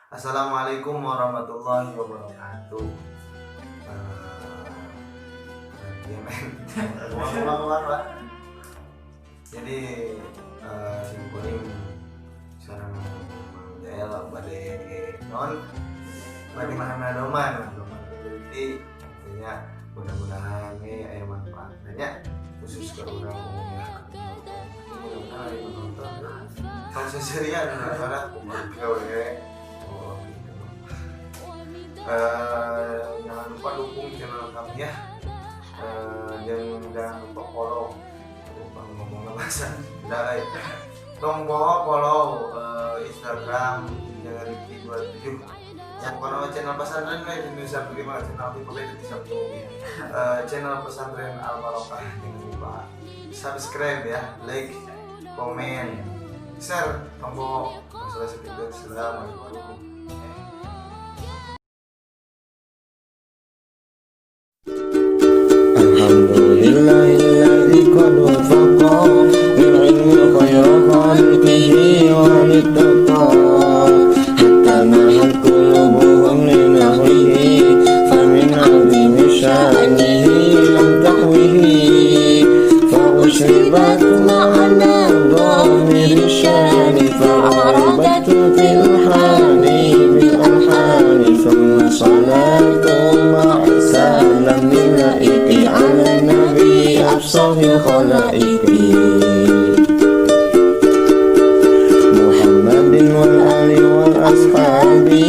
Assalamualaikum warahmatullahi wabarakatuh. Ya men. Ulang. Jadi sim kuring sareng Mang Jael bade non bade ngadoman berarti artinya mudah-mudahan ini aya manfaatnya khusus ke urang umumnya. Mudah-mudahan aya nonton tong seserian karena kumaha we. Oh gitu. Jangan lupa dukung channel kami ya. Jangan lupa follow. Lupa ngomong bahasa. Udah, tong follow Instagram jangan Riki 27. Ya, bukan channel pesantren we Indonesia Prima, channel tipe itu Sabtu. Channel pesantren Al Barokah, jangan lupa subscribe ya, like, komen, share, tombol. Assalamualaikum. Alhamdulillahilladzi qad wafaqa lil ilmi khayra khalqihi wa littaqa hatta nahat qulubuhum li nahwihi famin 'azimi sya'nihi lam tahwihi fa ushribat ma'ana dhamir syani fa'arabat fil hani bil alhani thumma salatu ma'a salam lillahi ala nabi afsahil khalaiki Muhammadin wal ali wal ashabi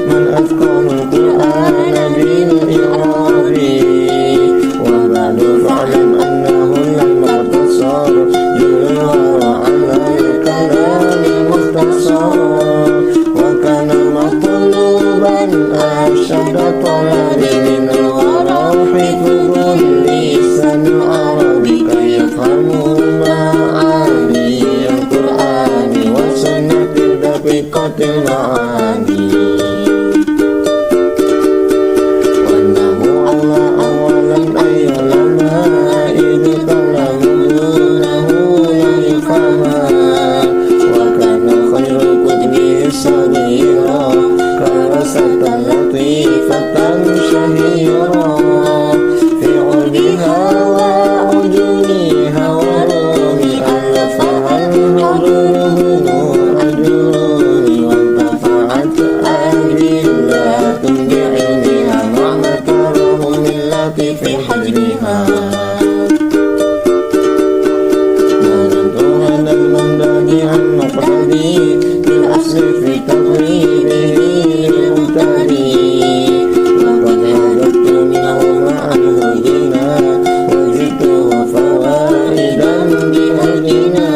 man atqanul qur'ana bil i'rabi wa ba'du fa'lam annahu lamma tasar julul wara ala al-kalamil mukhtasar wa kana matluban ashadda talabi min al-ghara hifdzul lisan al-arabi kay yafhamu ma'ani al-qur'ani wa sunnati daqiqatil ma'ani wa Allah awalan ayyulama idh kalamu lahu lam yafhama wa kana khairul qudri saghira karasatan latifatan syahira fi 'urbiha wa 'ujumiha wa rumi alfahal hadru ajuri wa tafa'at ajilatun bi'ilmiha ma'matarahum millati fi hajriha نظمتها نظما بديعا مقتدي بالأصل في تقريبه للمبتدي وقد هددت منه عنه غنى وزدته فوائدا بهدنا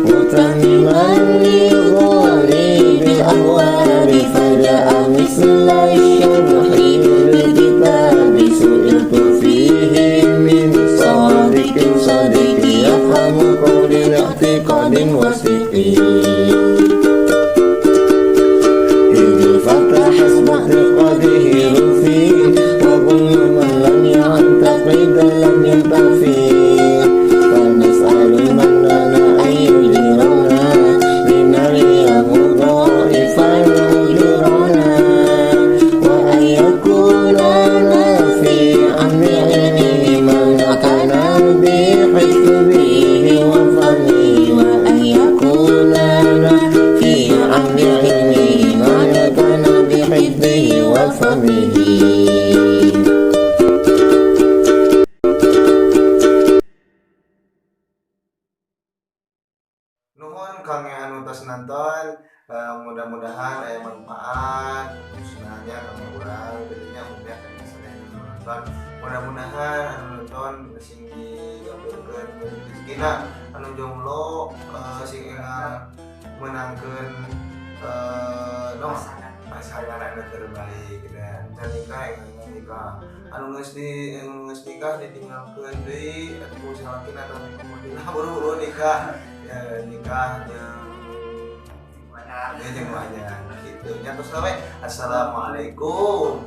متهما لغريب الأهوال فجاء مثل الشرح للكتاب سئلت فيه من صادق صديق يفهم قولي لاعتقاد وثيق إذ الفتى حسب اعتقاده رفي وكل من لم يعتقد لم ينتفي فنسأل المنان أن يجيرنا لنري مضاعفا أجورنا وأن يكون لنا في عم علمه من اعتنى بحفظه وفهمه وأن يكون لنا في عم علمه من اعتنى بحفظه وفهمه. Nuhun kangge anu tos nonton, mudah-mudahan aya manfaat khususnya kangge urang jadinya umumnya kangge sadaya anu nonton. Mudah-mudahan anu nonton sing digambarkeun rezekina, anu jomblo sing enggal menangkeun no pasangan anu terbaik dan can nikah enggal nikah, anu geus di anu geus nikah ditinggalkeun deui atuh salakina atau nikah buru-buru nikah ya, nikah jeung ya jeung banyak gitu nya. Terus we, assalamualaikum.